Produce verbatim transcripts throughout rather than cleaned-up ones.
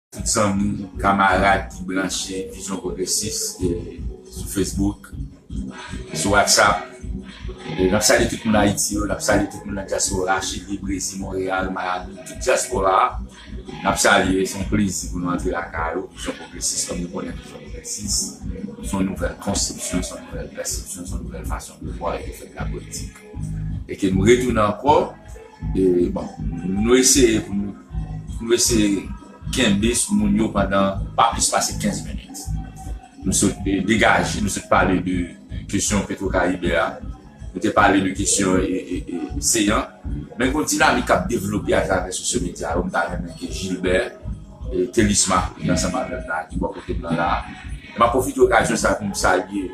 Tout zanmi, kamarad ki branche Vizyon Pwogresis, e, sou Facebook, sou WhatsApp. E, n ap salye tout moun Ayiti yo, n ap salye tout moun nan dyaspora, Chili, Brezil, Monreyal, Miami, tout dyaspora a. N ap salye, se yon plezi pou nou antre lakay ou, Vizyon Pwogresis, kòm nou konnen Vizyon Pwogresis, se yon nouvèl konsepsyon, se yon nouvèl pèsepsyon, se yon nouvèl fason de vwa e de fè de la politik. E ke nou retounen ankò, e, bon, nou eseye pou nou, nou eseye kenbe sou moun yo pandan pa plis pase kenz minit. Nou sot, e, degaje, nou sot pale de kesyon Petro Caribe a. Nou te pale de kesyon, e, e, e, Seyan. Men gen yon dinamik k ap devlope atravè sosyo medya yo. M ta renmen ke Gilbert, e, Thelisma, ki ansanm avè m la, ki bò kote m nan la. M ap pwofite okazyon sa pou m salye,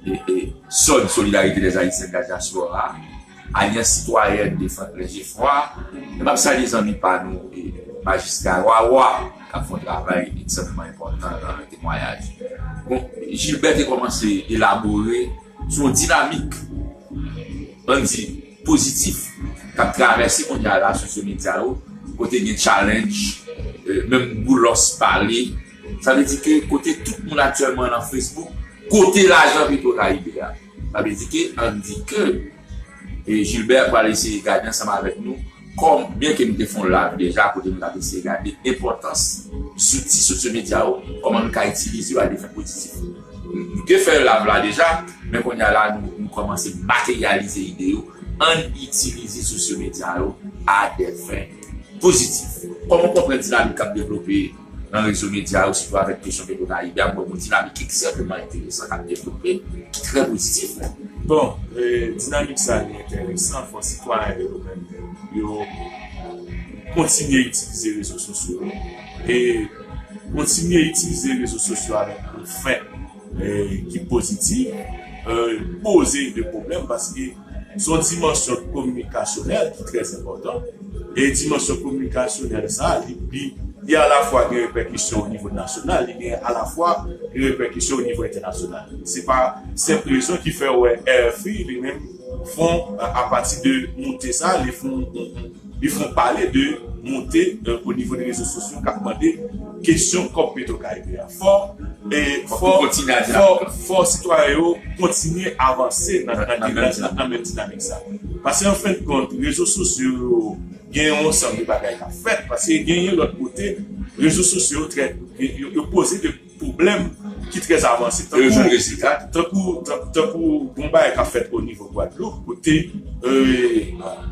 e, e, sòd Solidarité des Haïtiens de la Diaspora, Alyans Sitwayèn Defans Lèzefwa. E m ap salye zanmi pa nou, e, Majistra Wawa, k ap fè yon travay ekstrèmman enpòtan nan temwayaj. Bon, Gilbert te kòmanse elabore sou yon dinamik, ann di, pozitif, k ap travèse kounye a la sosyo medya yo, kote gen challenge, e, menm Boulos pale. Sa vle di ke kote tout moun aktyèlman nan Facebook, kote lajan Petro Caribe a. Sa vle di ke, ann di ke, e, Gilbert pral eseye gade ansanm avèk nou, kòm, byen ke nou te fè yon live deja, kote nou t ap eseye gade enpòtans zouti sosyo medya yo, kòman nou ka itilize yo a de fen pozitif. Nou te fè live la deja, men kounye a la, nou, nou kòmanse materyalize ide yo, ann itilize sosyo medya yo a de fen pozitif. Kòman w konprann dinamik k ap devlope nan rezo medya yo, sitou avèk kesyon Petro Caribe a, m wè yon dinamik ekstrèmman enteresan k ap devlope, ki trè pozitif menm. Bon, e, dinamik sa li enteresan, fò sitwayen yo menm yo kontinye itilize rezo sosyo yo e kontinye itilize rezo sosyo avèk yon fen, e, ki pozitif, e, poze de pwoblèm paske se yon dimansyon kominikasyonèl ki trè enpòtan. E dimansyon kominikasyonèl sa, li, li, li alafwa gen repèkisyon o nivo nasyonal, li gen alafwa gen repèkisyon o nivo entènasyonal. Se pa senp rezon ki fè w wè R F I li menm fè, apati de moute sa, li fè yon, yon, yon, li fè yon pale de moute, e, o nivo de rezo sosyo k ap mande kesyon kòb Petro Caribe a. Fò, e, fò, fò, fò sitwayen yo kontinye avanse nan, nan, nan, nan menm dinamik sa. Paske an fen de kont, rezo sosyo yo gen yon ansanm de bagay k ap fèt. Paske genyen lòt kote, rezo sosyo yo trè, yo, yo poze de pwoblèm ki trè avanse. Tankou, tankou, tan- tankou gon bagay k ap fèt o nivo Gwadloup, kote, e,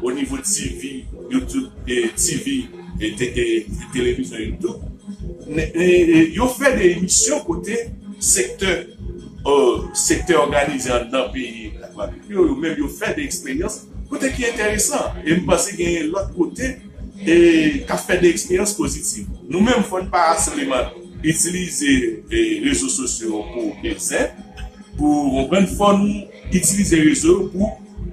o nivo T V, YouTube, e, T V, e, te- e, televizyon YouTube, ne- e- e- yo fè de emisyon kote sektè, e, sektè òganize anndan peyi Lagwadloup yo, yo menm yo fè de eksperyans kote ki enteresan. E m panse genyen lòt kote, e, k ap fè de eksperyans pozitiv. Nou menm, fò n pa sèlman itilize, e, rezo sosyo pou zen, pou konprann, fò nou itilize rezo yo pou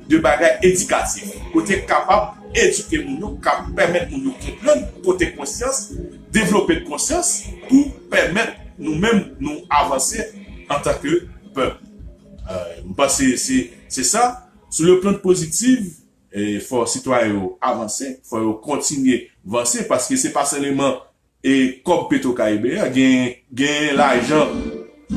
de bagay edikatif, kote k kapab edike moun yo, k ap pèmèt moun yo konprann, pote konsyans, devlope konsyans pou pèmèt nou menm nou avanse antanke pèp. E, m panse se, se sa. Sou le plan pozitif, e, fò sitwayen yo avanse, fò yo kontinye vanse, paske se pa sèlman, e, kòb Petro Caribe a, gen, gen lajan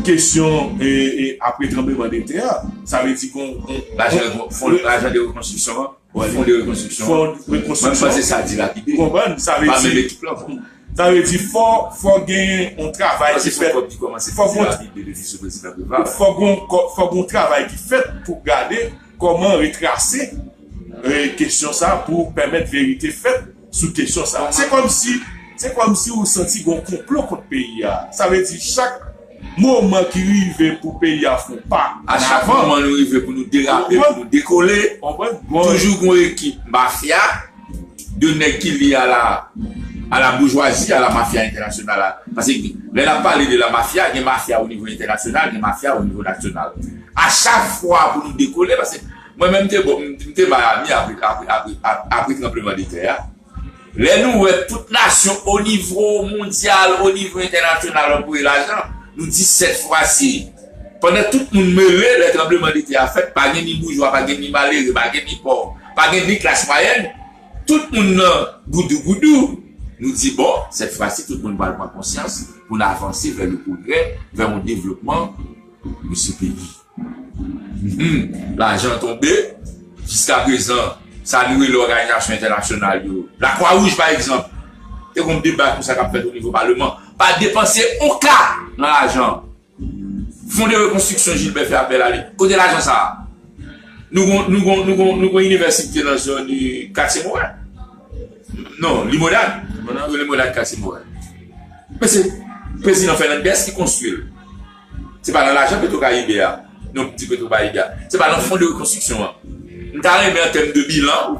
kesyon, e, e, apre tranbleman de tè a. Sa vle di gon, gon, lajan, gon, fon, lajan de rekonstriksyon an, fon de rekonstriksyon an. Fon rekonstriksyon. Mwen, m panse sa dilapide. Ou konprann? Sa vle di, menm ekip la, bon. Sa vle di fò, fò gen yon travay ki fèt. Fò gon, fò gon travay ki fèt pou gade kòman retrase, e, kesyon sa pou pèmèt verite fèt sou kesyon sa. Se kòmsi, se kòmsi ou santi gon konplo kont peyi a. Sa vle di chak moman ki rive pou peyi a fè yon pa an avan. A chak moman nou rive pou nou derape, pou nou dekole, toujou gon ekip mafya de nèg ki lye a la, a la boujwazi, a la mafya entènasyonal la. Paske lè n ap pale de la mafya, gen mafya o nivo entènasyonal, gen mafya o nivo nasyonal. A chak fwa pou nou dekole, paske mwen menm m te, bon, m te Miami apre, apre, apre, apre, apre tranbleman de tè a. Lè nou wè tout nasyon o nivo mondyal, o nivo entènasyonal anvoye lajan, nou di sèt fwa si, pandan tout moun mele, lè tranbleman de tè a fèt, pa gen ni boujwa, pa gen ni malere, pa gen ni pòv, pa gen ni klas mwayèn, tout moun nan goudougoudou, Nou di, bon, cette fois-ci, tout moun pral pran konsyans pou n avanse vers le progrès, vers yon devlopman de ce pays. Hmm, lajan tonbe, jiska prezan, sa nou rele òganizasyon entènasyonal yo. Lakwa Wouj, pa egzanp, te gon deba konsa k ap fèt o nivo palman. Pa depanse yon ka nan lajan. Fon de rekonstriksyon Gilbert fè apèl a li. Kote lajan sa a? Nou gon, nou gon, nou gon, nou gon inivèsite nan zòn, euh, Katye Morèl. Non, Limonad. Limonad. Limonad, Katye Morèl. Men se prezidan Fernandez ki konstwi l. Se pa nan lajan Petro Caribe a. Non, ti Petro Caribe a. Se pa nan fon de rekonstriksyon an. M ta renmen an tèm de bilan.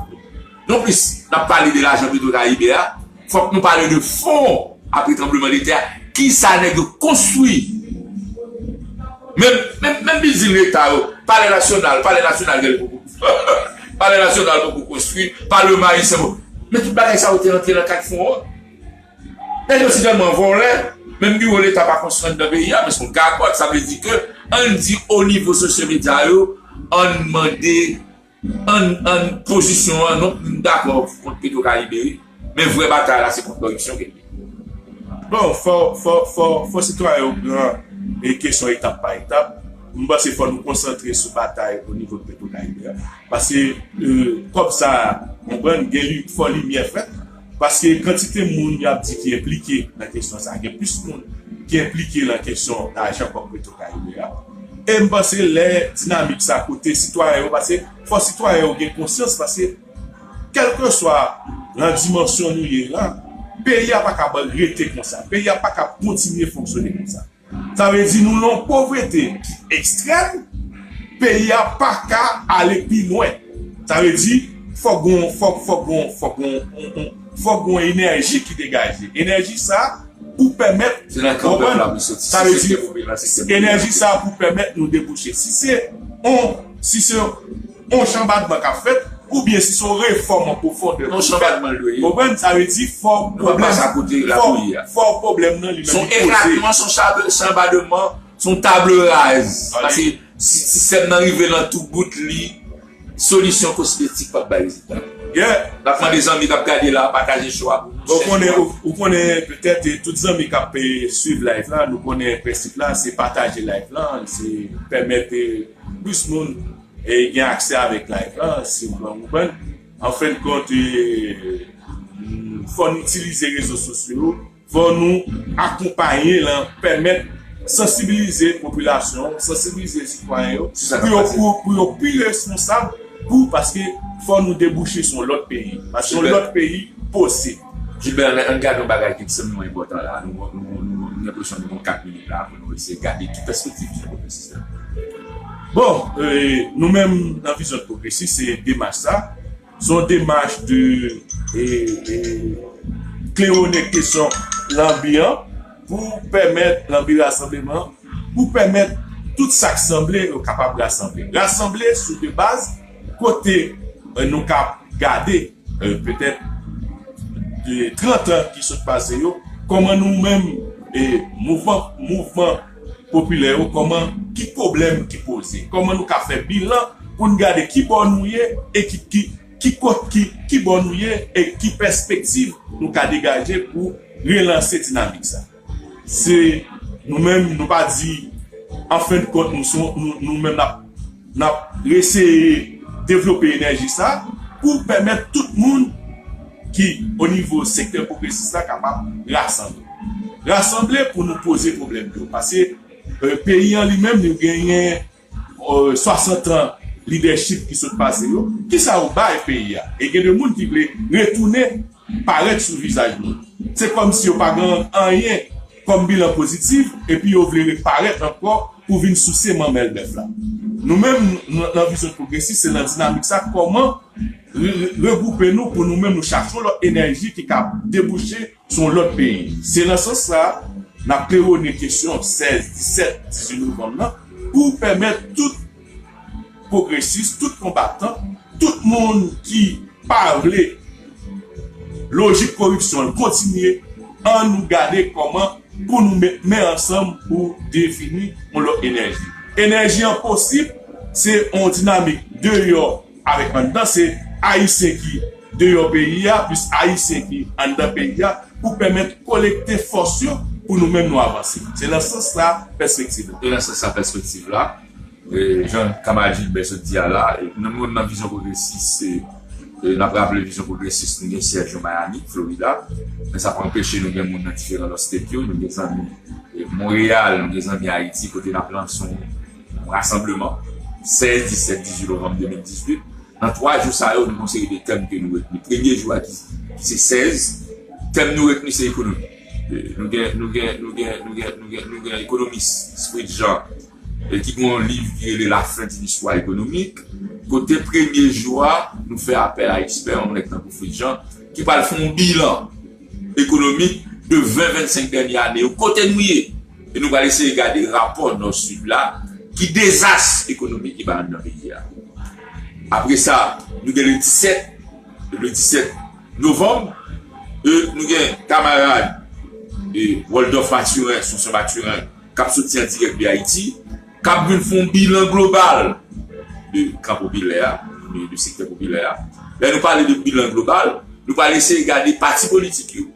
Non plis, n ap pale de lajan Petro Caribe a. Fòk nou pale de fon apre tranbleman de tè a. Kisa nèg yo konstwi? Menm, menm, menm bilding leta yo, palè nasyonal, palè nasyonal gen poko. Palè nasyonal poko konstwi, palman ayisyen poko. Men tout bagay sa yo te rantre nan kad fon an. Nèg yo se tèlman vòlè, menm biwo leta pa konstwi anndan peyi a, men se yon gagòt, sa vle di ke, ann di o nivo sosyo medya yo, ann mande, ann, ann pozisyon an, non, m dakò kont Petro Caribe, wi. Men vrè batay la, se kont kòripsyon ke l ye. Bon, fò, fò, fò, fò sitwayen yo pran e kesyon etap pa etap. M panse fò nou konsantre sou batay o nivo de Petro Caribe a. Paske, euh, kòb sa, konprann, gen li, fò limyè fèt. Paske kantite moun y ap di ki enplike nan kesyon sa, gen plis moun ki enplike nan kesyon lajan kòb Petro Caribe a. E m panse lè dinamik sa kote sitwayen yo, paske fò sitwayen yo gen konsyans, paske kèlkeswa nan dimansyon nou ye la, peyi a pa ka rete konsa. Peyi a pa ka kontinye fonksyone konsa. Sa vle di nou nan yon povrete ki ekstrèm, peyi a pa ka ale pi lwen. Sa vle di, fòk gon, fòk, fòk gon, fòk gon, on, on, fòk gon enèji ki degaje. Enèji sa pou pèmèt, se nan kan pèp la pou soti. Sa vle di, enèji sa pou pèmèt nou debouche. Si se on, si se on chanbadman k ap fèt, oubyen si se yon refòm an pwofondè pou fèt, konprann, sa vle di fò pwoblèm, fò, fò pwoblèm nan li menm li poze. Se yon eklatman, se yon chanbadman, se yon tab raz. Paske si sistèm nan rive nan tout bout li, solisyon kosmetik p ap bay rezilta. Yeah. N ap mande zanmi k ap gade la, pataje show a pou nou. Bon, ou konnen, ou, ou konnen petèt, eh, tout zanmi k ap, eh, swiv live la, nou konnen prensip la, se pataje live la, se pèmèt, eh, plis moun, eh, gen aksè avèk live la, si w konprann. An fen de kont, eh, fò n itilize rezo sosyo yo, fò nou akonpaye lan pèmèt sansibilize popilasyon, sansibilize sitwayen yo, pou yo, pou, pou yo pi responsab, pou, paske fò nou debouche sou yon lòt peyi. Paske yon lòt peyi posib. Gilbert, ann, ann gade yon bagay ki ekstrèmman enpòtan la. Nou, nou, nou, nou, nou gen presyon nou gen kat minit la pou nou eseye gade ki pèspektiv vizyon pwogresis la. Bon, eh, nou menm nan vizyon pwogresis, se demach sa. Se yon demach de, e, e, klewonnen kesyon lanbi an pou pèmèt, lanbi rasanbleman, pou pèmèt tout sa k sanble yo kapab rasanble. Rasanble sou de baz kote, e, nou ka gade, e, petèt de trant an ki sot pase yo, kòman nou menm, e, mouvman, mouvman popilè yo, kòman, ki pwoblèm ki poze, kòman nou ka fè bilan pou n gade ki bò nou ye e ki, ki, ki kot, ki, ki bò nou ye e ki pèspektiv nou ka degaje pou relanse dinamik sa. Se nou menm, nou pa di, an fen de kont, nou, se, nou, nou menm n ap, n ap eseye devlope enèji sa pou pèmèt tout moun ki o nivo sektè pwogresis la kapab rasanble. Rasanble pou nou poze pwoblèm yo. Paske, eh, peyi an li menm, li genyen, eh, swasant an lidèchip ki sot pase yo. Kisa yo bay peyi a? E gen de moun ki vle retounen parèt sou vizaj moun. Se kòmsi yo pa gen anyen kòm bilan pozitif, epi yo vle reparèt ankò pou vin souse manmèl bèf la. Nou menm, nou, nan vizyon pwogresis, se nan dinamik sa, kòman re-, re-, regwoupe nou pou nou menm nou chache yon lòt enèji ki ka debouche sou yon lòt peyi. Se nan sans sa, n ap klewonnen kesyon sèz, disèt, dizuit novanm nan pou pèmèt tout pwogresis, tout konbatan, tout moun ki pa vle lojik koripsyon an kontinye, ann nou gade kòman pou nou met men ansanm pou defini yon lòt enèji. Enèji an posib, se yon dinamik deyò avèk anndan, se Ayisyen ki deyò peyi a, plis Ayisyen ki anndan peyi a, pou pèmèt kolekte fòs yo pou nou menm nou avanse. Se nan sans sa pèspektiv la. E nan sans sa pèspektiv la, e, jan kamarad Gilbert sot di a la, e, nou menm nan Vizyon Pwogresis, e, e, n ap raple Vizyon Pwogresis, nou gen syèj yo Miami, Florida, men sa pa anpeche nou gen moun nan diferan lòt state yo, nou gen zanmi, e, Monreyal, nou gen zanmi Ayiti, kote n ap lanse yon rasanbleman, sèz, disèt, dizuit novanm de mil dizuit. Nan twa jou sa yo, nou gen yon seri de tèm ke nou retni. Premye jou a ki, ki se sèz, tèm nou retni se ekonomi. E, nou gen, nou gen, nou gen, nou gen, nou gen, nou gen ekonomis Fritz Jean, e ki gen yon liv ki rele La fin d'une histoire économique. Kote premye jou a, nou fè apèl a ekspè, yon nèg tankou Fritz Jean, ki pral fè yon bilan ekonomik de ven, vennsenk dènye ane yo, kote nou ye. E nou pral eseye gade rapò Nò-Sid la, ki dezas ekonomik ki ba anndan peyi a. Apre sa, nou gen le disèt, le disèt novanm, e nou gen kamarad, e, Waldorf Mathurin, Sonson Mathurin, k ap soti an dirèk de Ayiti, k ap vin fè yon bilan global de kan popilè a, de, de sektè popilè a. Lè nou pale de bilan global, nou pral eseye gade pati politik yo,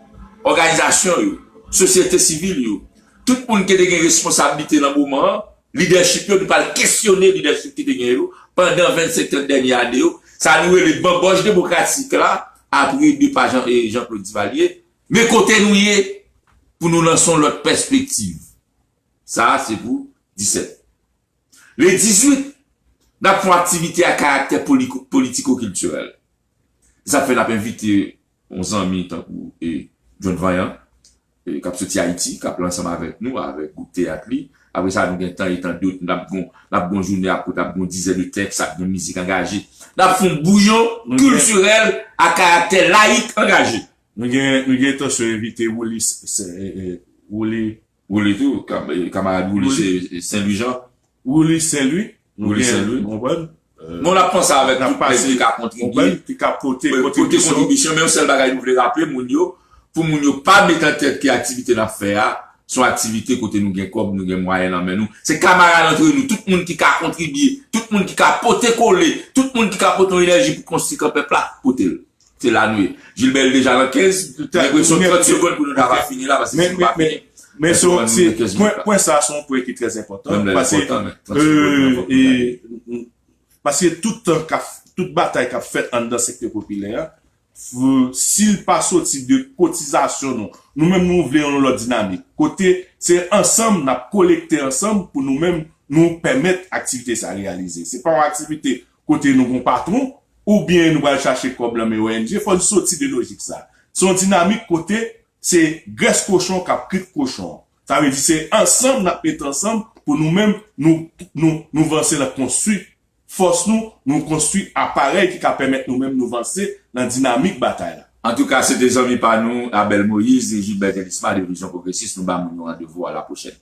òganizasyon yo, sosyete sivil yo, tout moun ki te gen responsablite nan moman an, lidèchip yo, nou pral kesyone lidèchip ki te gen yo pandan vennsenk, trant dènye ane yo, sa nou rele banbòch demokratik la, apre depa Jean, e, Jean-Claude Duvalier. Men kote nou ye pou nou lanse yon lòt pèspektiv. Sa a se pou disèt. Le dizuit, n ap fè yon aktivite a karaktè poliko-, politikokiltirèl. Sa fè n ap envite yon zanmi tankou, e, John Vaillant, e, k ap soti Ayiti, k ap la ansanm avèk nou, avèk gwoup teyat li. Apre sa, nou gen tan e tan dot, n ap gon, n ap gon jounen ap kote ap gon dizè de tèks, ap gen mizik angaje. N ap fè yon bouyon kiltirèl a karaktè layik angaje. Nou gen, nou gen entansyon envite Wouli, se, e, e, Wouli, Wouli tou, kam-, e, kamarad Wouli, se, e, Sen Lwi Jan. Wouli Sen Lwi. Wouli Sen Lwi. Konprann? Bon, n ap panse avèk tout moun ki ka kontribye, ki ka pote kontribisyon, men yon sèl bagay nou vle raple moun yo, pou moun yo pa met an tèt ke aktivite n ap fè a, se yon aktivite kote nou gen kòb, nou gen mwayen nan men nou. Se kamarad antre nou, tout moun ki ka kontribye, tout moun ki ka pote kole, tout moun ki ka pote yon enèji pou konstwi kan pèp la, pote l. Se la nou ye. Gilbert deja nan kenz, gen presyon trant segonn pou nou ta va fini la, paske si nou pa fini, men se yon ti pwen, pwen sa se yon pwen ki trè enpòtan, paske, e, paske tout tan k ap, tout batay k ap fèt anndan sektè popilè a, si l pa soti de kotizasyon nou, nou menm nou vle yon lòt dinamik. Kote se ansanm, n ap kolekte ansanm pou nou menm nou pèmèt aktivite sa reyalize. Se pa yon aktivite kote nou gon patwon, oubyen nou pral chache kòb nan men O N G, fò n soti de lojik sa. Se yon dinamik kote se grès kochon k ap krit kochon. Sa vle di se ansanm n ap met ansanm pou nou menm nou, nou, nou vanse nan konstwi fòs nou, nou konstwi aparèy ki ka pèmèt nou menm nou vanse nan dinamik batay la. Antouka, se te zanmi pa nou, Abel Moïse e Gilbert Elisma de Vizyon Pwogresis. Nou ba moun yo randevou a la pwochèn.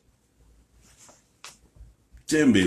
Kenbe.